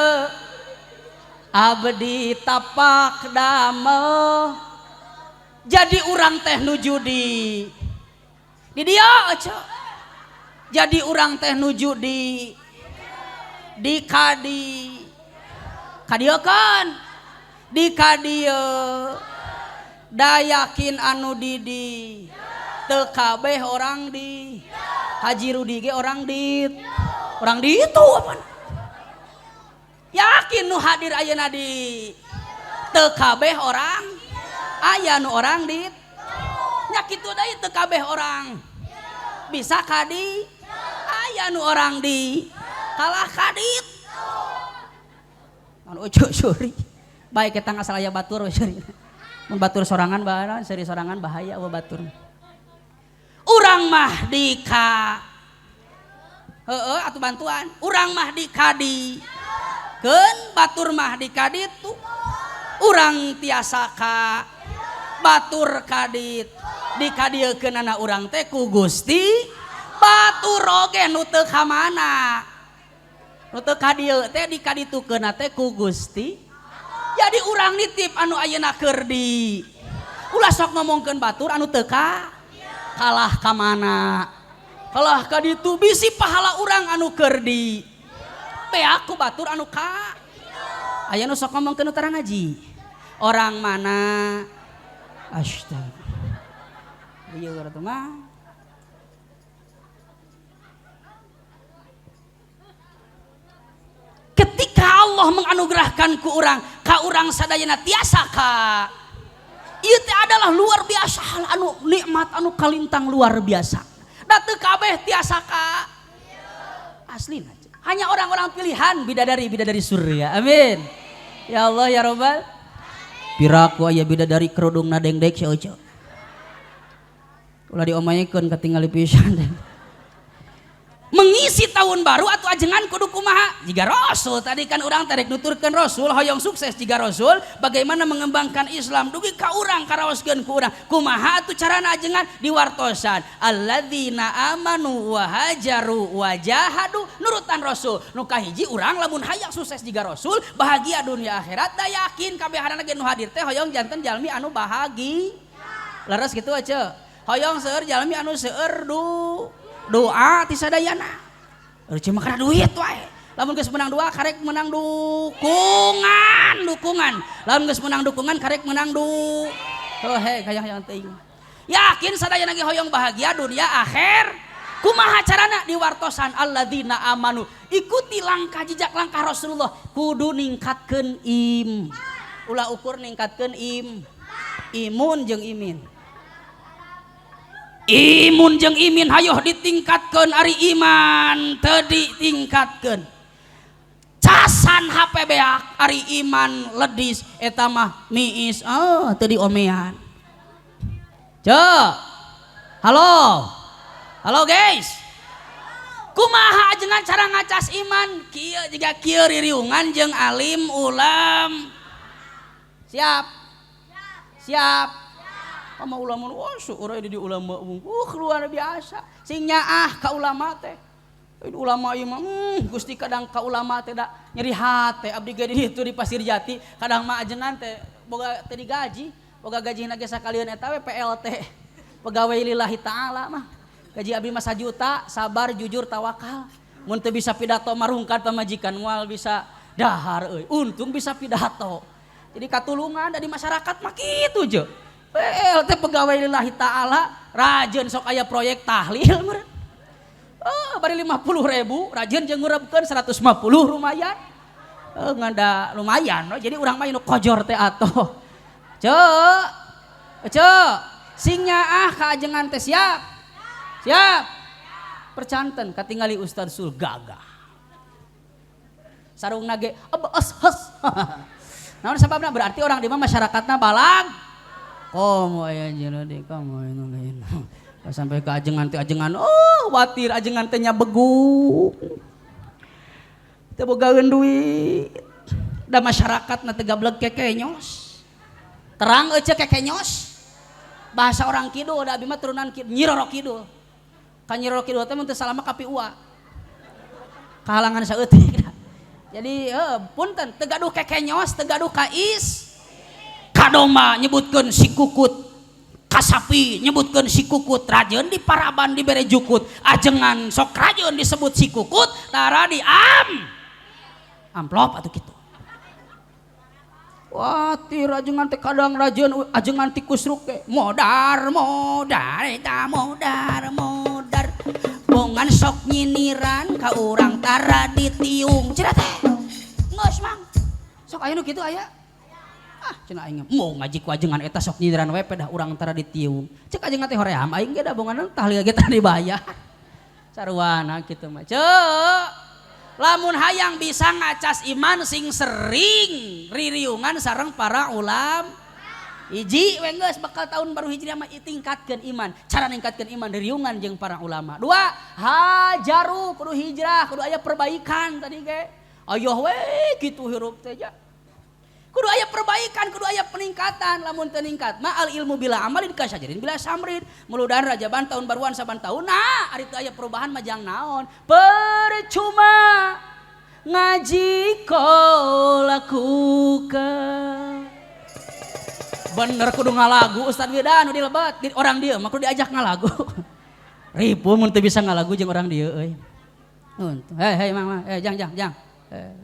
Speaker 1: abdi tapak damel. Jadi urang teh nuju di dieu aca. Jadi urang teh nuju di kadi kadieu kan di kadieu da yakin anu di teu kabeh orang di Haji Rudi ge orang di itu apa yakin nu hadir ayeuna di teu kabeh orang aya nu orang di nya kitu deui teu kabeh orang bisa kadi aya nu orang di kalah kadit anu ucu suri baik kita ngasal aya batur suri mun batur sorangan bahaya seri sorangan bahaya wa batur urang mah di ka heueuh atuh bantuan urang mah di kadi keun batur mah di kaditu urang tiasa ka batur kadit di kadieukeunana urang teh ku Gusti batur oge nu teu ka mana nu teu ka dieu teh di kaditukeunna teh ku Gusti. Jadi urang nitip anu ayeuna keur di ulah sok ngomongkeun batur anu teu ka kalah ka mana kalah ka ditu bisi pahala urang anu keur di beak ku batur anu ka aya nu sok ngomongkeun nu tara ngaji orang mana astaga ieu atuh mah. Ketika Allah menganugerahkan ku urang ka urang sadayana tiasa ka ieu teh adalah luar biasa hal anu nikmat anu kalintang luar biasa da teu kabeh tiasa ka aslina hanya orang-orang pilihan bidadari bidadari surya. Amin ya Allah ya robbal. Piraku aya bidadari kerudungna dengdek si Ojo ulah diomayekeun katingali pisan. Mengisi tahun baru atau ajengan kudu kumaha jika Rasul tadi kan urang tarik nuturkeun Rasul hoyong sukses jika Rasul bagaimana mengembangkan Islam dugi ka urang karaoskeun ku urang kumaha atuh carana ajengan diwartosan alladzina amanu wa hajaru wa jahadu nurutan Rasul nu kahiji urang lamun hayang sukses jika Rasul bahagia dunia akhirat da yakin kabehanana ge nu hadir teh hoyong janten jalmi anu bahagi leres kitu aja hoyong seueur jalmi anu seueur doa ti sadayana cuma karena duit wae lamun geus menang doa karek menang dukungan dukungan lamun geus menang dukungan karek menang du oh he hayang teuing yakin sadayana ge hoyong bahagia dunia akhir kumaha carana diwartosan alladzina amanu ikuti langkah jejak langkah Rasulullah kudu ningkatkeun im ulah ukur ningkatkeun im imun jeung imin imun jeung imin hayoh ditingkatkeun ari iman teu ditingkatkeun casan HP beak ari iman ledis eta mah miis oh teu diomean. Cek halo halo guys kumaha ajengan cara ngacas iman kieu jiga kieu ririungan jeung alim ulam siap siap sama ulama wah seueur di ulama luar biasa sing nyaah ka ulama teh ulama ieu mah Gusti kadang ka ulama teh da nyeri hate abdi ge di ditu di Pasir Jati kadang mah ajengan teh boga teh digaji boga gajina ge sakalian eta we PLT pegawai lillahi taala mah gaji abdi mah 1 juta sabar jujur tawakal mun teu bisa pidato marungkat pamajikan moal bisa dahar euy untung bisa pidato jadi katulungan da di masyarakat mah kitu je PLT pegawai lillahi ta'ala rajen sok aya proyek tahlil meureun. Oh, bari 50.000 rajen jeung ngurebkeun 150 lumayan. Ngan da lumayan no. Jadi urang mah nu kojor teh atuh. Ceu. Ceu. Sing nyaah ka ajengan teh siap. Siap. Percanten katingali Ustaz Sul gagah. Sarungna ge abas has. Naon sababna berarti orang di mah masyarakatna balag. Komo aya jeung di komo lain. Sampai ke ajengan teh ajengan oh watir ajengan teh nya begu. Teu bogaeun duit. Da masyarakatna teu gableg kekenyos. Terang euceu kekenyos. Bahasa orang kidul da abi mah turunan kidul, Nyi Roro Kidul. Ka Nyi Roro Kidul teh mun teu salah mah kapi ua. Kahalangan saeutik. Jadi punten teu gaduh kekenyos, teu gaduh kais. Kadoma nyebutkeun si kukut, kasapi nyebutkeun si kukut, rajeun di paraban dibere jukut, ajengan sok rajeun disebut si kukut, tara di am amplop atuh kitu. Watir ajengan teh kadang rajeun ajengan tikus ruk ge modar modar eta modar modar bongan sok nyiniran ka urang tara ditiung cenah teh geus mang sok aya nu kitu aya ah cenah aing mau ngaji ku ajengan eta sok nyiniran we pedah urang tara ditiung cek ajengan teh hoream aing ge da bongan tahlil ge tara dibayar sarwana kitu mah ceuk. Lamun hayang bisa ngacas iman sing sering ririungan sareng para ulam hiji we geus bakal tahun baru hijriah mah tingkatkeun iman. Cara ningkatkeun iman ririungan jeung para ulama. Dua, hajaru kudu hijrah, kudu aya perbaikan tadi ge. Ayoh we kitu hirup teh ja. Kudu aya perbaikan, kudu aya peningkatan. Lamun teu ningkat mah al ilmu bila amalin kasyajarin bila samrin. Muludan rajaban tahun baruan saban tahun. Nah, ari teu aya perubahan mah jang naon? Percuma ngaji kau lakukan. Bener kudu ngalagu Ustaz Wida nu dilebat di orang dieu mah kudu diajak ngalagu. Ripuh mun teu bisa ngalagu jeung orang dieu euy. Untung. Hei hei mang, jang jang jang.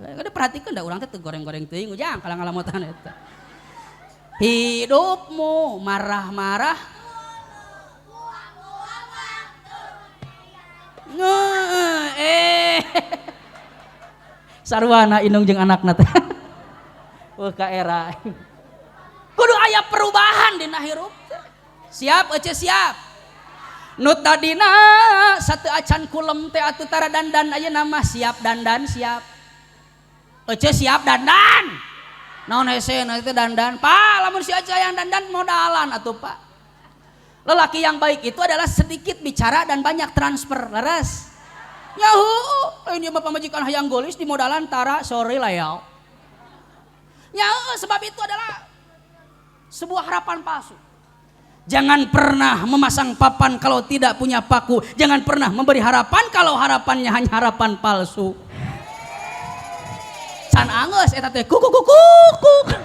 Speaker 1: Kudu perhatikeun da urang teh teu goreng-goreng teuing ujang kalah ngalamotan eta. Hidupmu marah-marah. Sarwana indung jeung anakna teh. Ka era. Kudu aya perubahan dina hirup teh. Siap euceu siap. Nu tadina satu acan kulem teh atuh tara dandan ayeuna mah siap dandan siap. Ece siap dandan. Naon hese na teh dandan. Pak, lamun si Ece yang dandan modalan atuh Pak. Lelaki yang baik itu adalah sedikit bicara dan banyak transfer, leres. Nyahu, lain ieu mah pamajikan hayang golis di modalan tara sore lah ya. Nyahu, sebab itu adalah sebuah harapan palsu. Jangan pernah memasang papan kalau tidak punya paku. Jangan pernah memberi harapan kalau harapannya hanya harapan palsu. Can angeus eta teh kuku kuku kuku.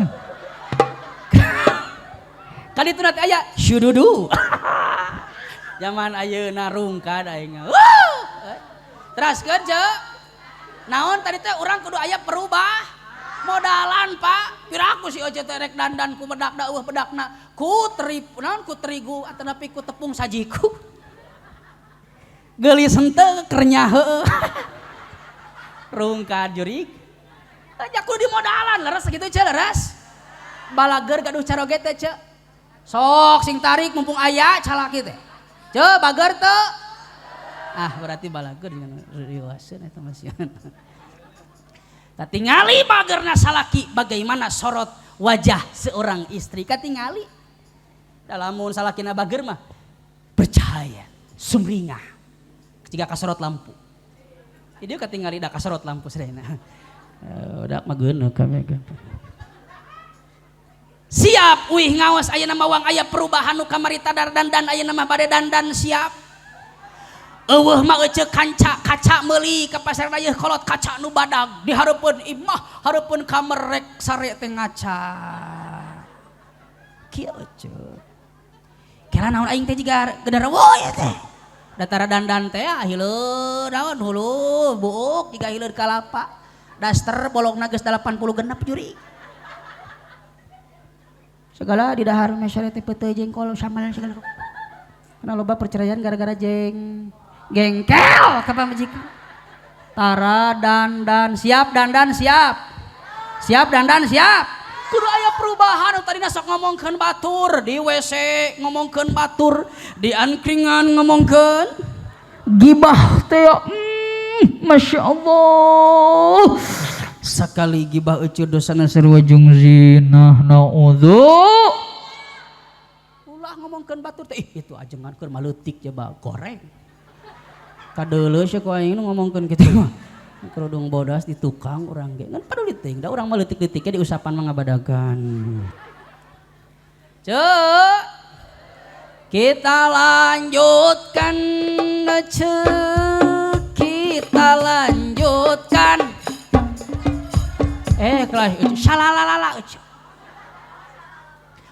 Speaker 1: Kali itu nanti aya syududu. Zaman ayeuna rungkad aing. Teraskeun ceuk. Naon tadi teh urang kudu aya perubah modalan Pak. Piraku si Oce teh rek dandan ku bedak da eueuh bedakna. Ku teri naon ku terigu atanapi ku tepung sajiku. Geulis henteu kerenyah heueuh. Rungkad jurig. Aja kudu dimodalan leres gitu ce leres. Balager gaduh caroge teh ce. Sok sing tarik mumpung aya calaki teh. Ce bager teu. Ah berarti balager dengan riwaseun eta mah sieun. Katingali bagerna salaki bagaimana sorot wajah seorang istri katingali. Da lamun salakina bager mah bercahaya, sumringah. Ketika kasorot lampu. Jadi katingali da kasorot lampu sadayana. Udah mah geuneuh kami. Siap uih ngaos ayeuna mah wang aya perubahan nu kamari tadar dandan ayeuna mah bade dandan siap. Eueuh mah euceu kanca kaca meuli ka pasar raya kolot kaca nu badag di hareupeun imah hareupeun kamar rek sare teh ngaca. Kieu euceu. Kira naon aing teh jiga genderuwo ieu teh. Datara dandan teh hileud naon hulu buuk jiga hileud kalapa. Daster bolongna geus 86 juri. Segala di dahar mesyare teh peuteuy jengkol sambal segala rupa. Karena loba perceraian gara-gara jengkel ka pamajikan. Tara dandan siap dandan siap. Siap dandan siap. Kudu aya perubahan. Tadina sok ngomongkeun batur di WC, ngomongkeun batur di angkringan, ngomongkeun gibah teh, Masya Allah, sekali gibah ece dosana sarua jeung zina, naudzu. Ulah ngomongkeun batur teh, ih itu ajengan keur maleutik coba goreng kadeuleu sia ku aing nu ngomongkeun kitu mah. Kerudung bodas di tukang urang ge ngan paduli teuing da urang mah leutik-leutiknya diusapan mah ngabadagan. Cek, kita lanjutkan, cek, kita lanjutkan. Eh, kelas salalalala,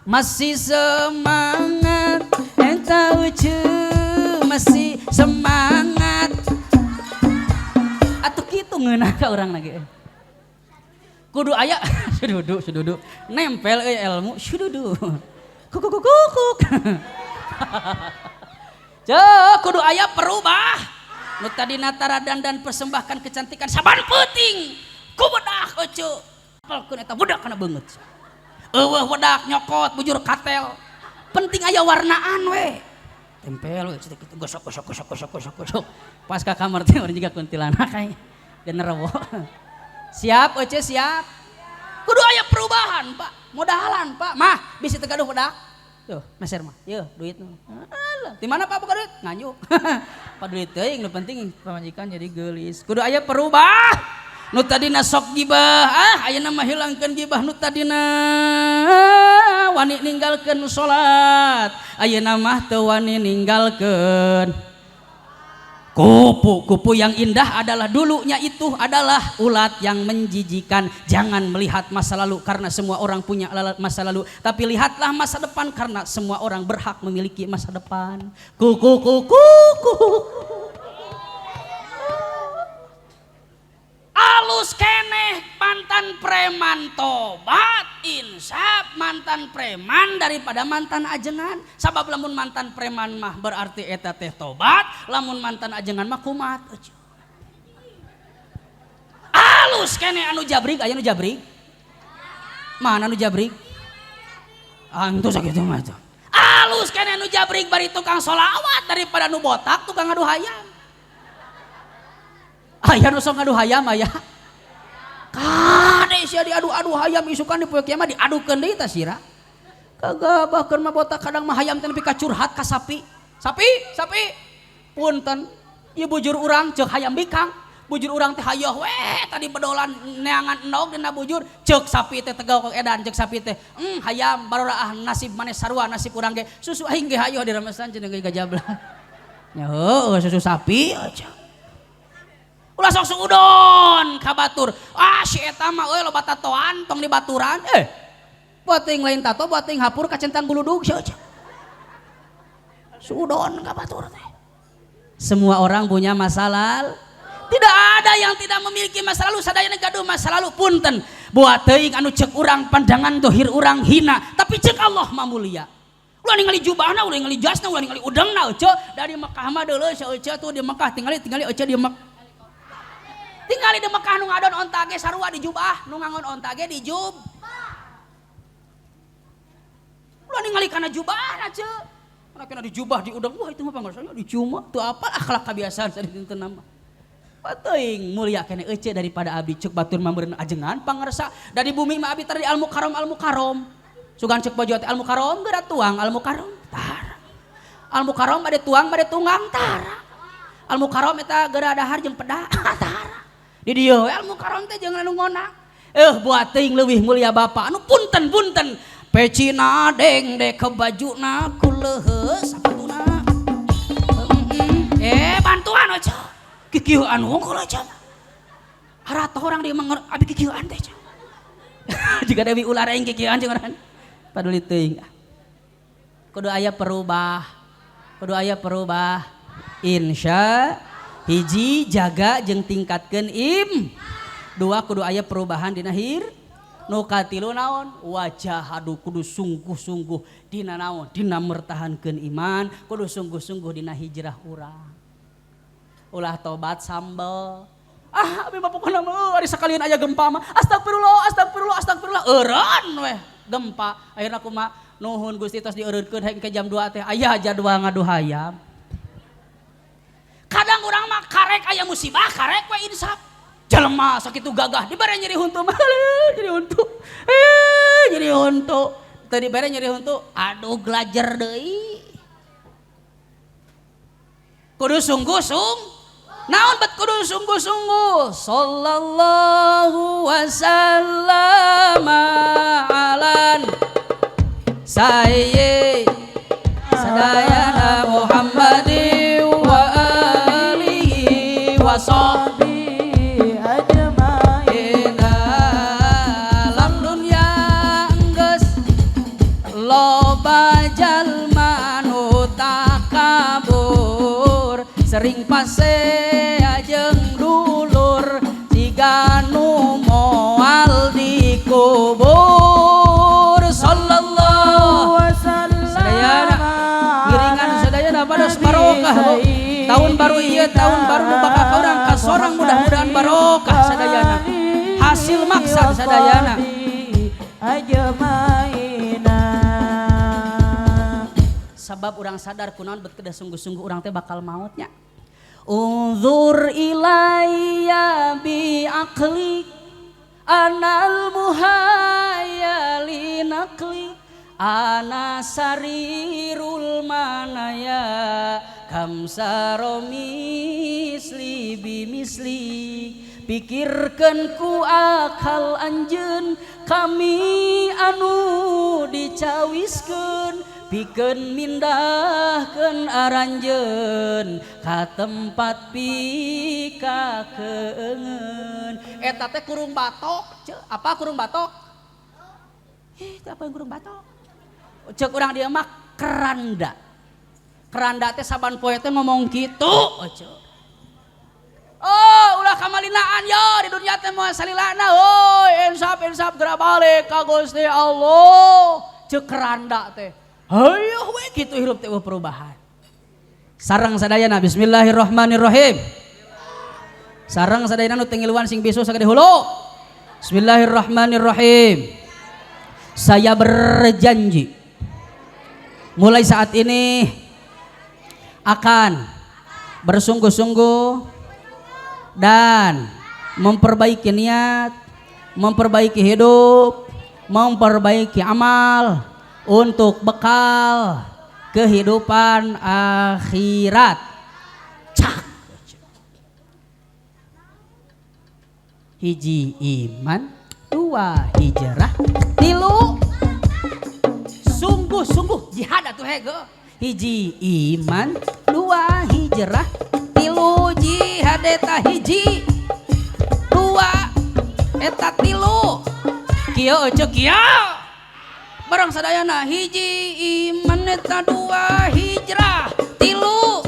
Speaker 1: masih semangat eta ucu, masih semangat atuh kitu ngeunah ka urang lagi. Kudu aya sududu sududu nempel euy ilmu sududu kuk kuk kuk. Cek, kudu aya perubah. Nu tadina taradan dan persembahkan kecantikan saban peuting ku bedak ece, apalkeun eta budak kana beungeut eueuh wedak nyokot bujur katel, penting aya warnaan we, tempel we kitu, gosok gosok gosok gosok gosok gosok. Pas ka kamar teh urang juga kuntilanak kayak genderuwo. Siap ece, siap. Kudu aya perubahan, Pak. Modalan, Pak, mah bisi teu gaduh bedak tuh meser mah yeuh duit. Alah, di mana Pak buka duit nganjuk pak duit teuing, nu penting pamajikan jadi geulis. Kudu aya perubah. Nu tadina sok gibah, ah ayeuna mah hilangkeun gibah. Nu tadina wani ninggalkeun salat, ayeuna mah teu wani ninggalkeun. Kupu-kupu yang indah adalah dulunya itu adalah ulat yang menjijikan. Jangan melihat masa lalu karena semua orang punya masa lalu, tapi lihatlah masa depan karena semua orang berhak memiliki masa depan. Kuku kuku kuku. Alus keneh mantan preman tobat insaf mantan preman daripada mantan ajengan. Sabab lamun mantan preman mah berarti eta teh tobat, lamun mantan ajengan mah kumat. Alus keneh anu jabrig, aya nu jabrig? Mana anu jabrig? Antu sakitu mah tuh. Alus keneh anu jabrig bari tukang solawat daripada nu botak tukang ngadu hayam. Aya nu sok ngadu hayam aya. Kade sia diadu-adu hayam isukan di poe kiamat diadukeun deui tah sira. Kagabahkeun mah botak kadang mah hayam teh nepi ka curhat ka sapi. Sapi, sapi. Punten, ieu bujur urang ceuk hayam bikang. Bujur urang teh hayoh we tadi bedolan neangan endog dina bujur, ceuk sapi teh tegau edan, ceuk sapi teh. Hayam baroraah nasib maneh sarua nasib urang ge. Susu aing ge hayoh diremesan cenah ge gajablah. Nya heueuh susu sapi aja. Ulah sok suudon ka batur. Ah si eta mah euy loba tatoan tong dibaturan. Eh. Buat teuing lain tato, buat teuing hapur kacentang guludug sia. Suudon ka batur teh. Semua orang punya masa lalu. Tidak ada yang tidak memiliki masa lalu, sadayana gaduh masa lalu, punten. Buat teuing anu ceuk urang pandangan dohir urang hina, tapi ceuk Allah mah mulia. Ulah ningali jubahna, ulah ningali jasna, ulah ningali udangna ece. Dari Mekah mah deuleu sia ece tuh di Mekah, tingali tingali ece di Mekah. Tingali di Mekah nu ngadon onta ge sarua di jubah, nu ngangon onta ge di jub. Ulah ningali kana jubahna ce. Kana kena di jubah di udang, wah itu mah pangarsana di cuma tuh apa akhlak kebiasaan sadinten mah. Teuing mulia kene ece daripada abdi ceuk batur mah meureun ajengan pangarsa dari bumi mah abdi tadi al mukarram al mukarram. Sugan ceuk baju teh al mukarram geura tuang al mukarram tara. Al mukarram bade tuang bade tunggang tara. Al mukarram eta geura dahar jeung peda tara. Di dieu we al mukarram teh jeung anu ngonak. Buat teuing leuwih mulia bapa anu punten-punten pecina deng dek ke bajuna kuleuheus sapatuna. Bantuan aja. Kikieuan wungkul aja. Harata orang dia menger abi kikieuan teh. Jika Dewi ular aing kikieuan jeung urang. Paduli teuing. Kudu aya perubah. Kudu aya perubah. Insya hiji jaga jeung tingkatkeun im. Dua kudu aya perubahan dina hir. Nu katilu naon? Wajahadu kudu sungguh-sungguh dina naon? Dina mertahankeun iman, kudu sungguh-sungguh dina hijrah urang. Ulah tobat sambel. Ah, abi mah pokona mah ari sakalian aya gempa mah. Astagfirullah, astagfirullah, astagfirullah. Eureun weh gempa. Akhirna kumaha? Nuhun Gusti tos dieureunkeun heng ke jam 2 teh aya jadwal ngadu hayam. Kadang urang mah karek aya musibah, karek we insaf. Jelema sakitu gagah dibere nyeri huntu mah nyeri huntu. Nyeri huntu. Teu dibere nyeri huntu, aduh glajer deui. Kudu sungguh-sungguh. Naon bet kudu sungguh-sungguh? Sallallahu wasallama alan sayyid sadayana Muhammadin wa alihi wa sahbihi
Speaker 2: ajmain.
Speaker 1: Dalam dunya enggeus loba jalma nu takabur, sering pase ajeng dulur siga nu moal dikubur. Sallallahu sadayana ngiringan sadayana pados barokah Bu. Tahun baru ieu tahun baru nu bakal ka urang kasorang mudah-mudahan barokah sadayana, hasil maksad sadayana.
Speaker 2: Ajmaina.
Speaker 1: Sabab urang sadar kunaon bet kedah sungguh-sungguh urang teh bakal mautnya. Unzur ilayya bi aqli anal muhayya li naqli ana sarirul manaya kam saromisli bimisli. Pikirkeun ku akal anjeun kami anu dicawiskeun pikeun mindahkeun aranjeun ka tempat pika keungeun. Eta teh kurung batok. Ceu, apa kurung batok? Ih, apa yang kurung batok? Ceuk urang dieu mah keranda. Keranda teh saban poe teh ngomong kitu. Oh, ceu. Oh, ulah kamalinaan yo di dunia teh moal salilana. Hoi, insaf insaf geura balik ka Gusti Allah. Ceuk keranda teh. Hayoh we kitu hirup teh eueuh perubahan. Sareng sadayana bismillahirrahmanirrahim. Sareng sadayana nu teu ngiluan sing bisu sagede hulu. Bismillahirrahmanirrahim. Saya berjanji mulai saat ini akan bersungguh-sungguh dan memperbaiki niat, memperbaiki hidup, memperbaiki amal untuk bekal kehidupan akhirat. Cak. Hiji iman, dua hijrah, tilu sungguh-sungguh jihad atuh hege. Hiji iman, dua hijrah, tilu jihad eta hiji, dua eta tilu. Kieu euceuk kieu. Barang sadayana hiji iman eta dua hijrah, tilu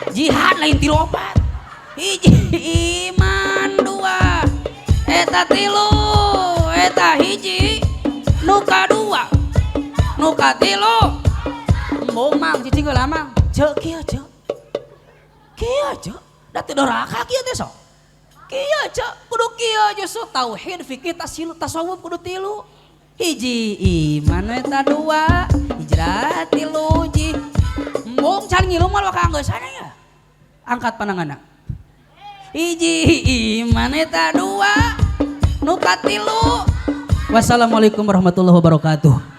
Speaker 1: jihad lain tilu opat. Hiji iman dua eta tilu eta hiji nu kadua nu katilu. Embung mang cicing heula mang. Ceuk kieu ceuk. Kieu ceuk. Da teu doraka kieu teh sok. Kieu ceuk kudu kieu justru tauhid fikih tasilu tasawuf kudu tilu. Hiji iman eta dua hijrah tilu ji. Embung can ngilu mah bakal anggeus ya. Angkat pandanganna. Hiji iman eta dua nu katilu. Wassalamualaikum warahmatullahi wabarakatuh.